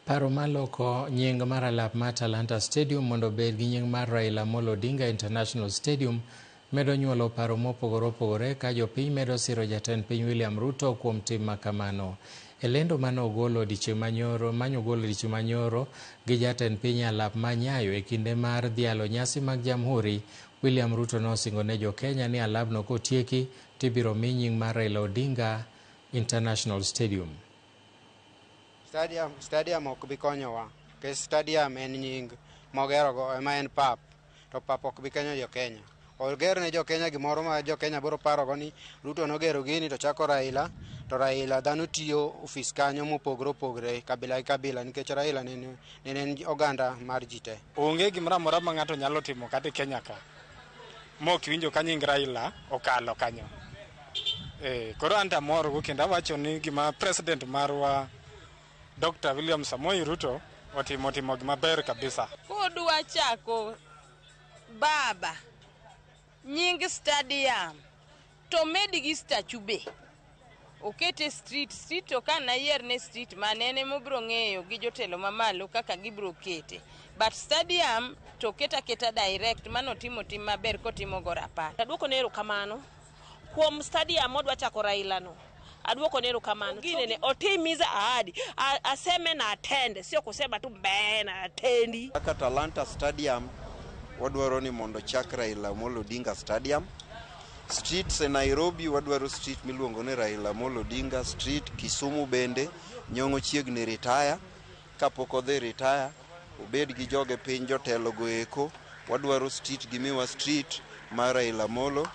Paro mar loko nying mar alap mar Talanta Stadium mondo obed gi nying mar Raila Amolo Odinga International Stadium medo nyuolo paro mopogore opogore ka jopiny medo siro jatend piny William Ruto kuom tim makamano. E lendo mane ogolo odiechieng' manyoro mane ogolo odiechieng' manyoro gi jatend piny e alap ma Nyayo e kinde mar dhialo nyasi mag Jamhuri, William Ruto nosingo ne jo-Kenya ni alabno kotieki tibiro mi nying mar Raila Odinga International Stadium. Stadium, stadium ok bi konyowa nikech stadium en nying mogerogo ema en pap to pap ok bi konyo jo Kenya. Oger ne jo Kenya gimoro ma jo Kenya biro parogo ni Ruto nogero gini to chako Raila to Raila dhano tiyo ofis kanyo mopogore opogore kabila gi kabila nikech Raila ne en oganda mar ji te. Onge gimoro amora ma ng'ato nyalo timo kata e Kenya ka mok iwinjo ka nying Raila okalo kanyo. Eh, koro an to amor go kendo awacho ni gima president marwa Dr. William Samoei Ruto otimo timo gima ber kabisa. Kodwa chako baba nying stadium to med gi statue be okete street street to ka nayier ne street mane en emobiro ng'eyo gi jotelo mamalo kaka gibiro kete but stadium to ket aketa direct mano timo tim maber kotimo go rapar. Aduoko ne erokamano kuom stadium modwa chako Raila no. Aduoko ne erokamano. Ginene otimiza ahadi. Aseme na atende, sio kusema tu mbee na atendi. Kaka Talanta Stadium wadwaro ni mondo chak Raila Amolo Odinga Stadium. Streets e Nairobi wadwaro street miluongo ni Raila Amolo Odinga Street. Kisumu bende Nyong'o chiegni retire. Kapok odhi retire obed gi joge piny jotelo go eko wadwaro street gimiwa street mar Raila Amolo.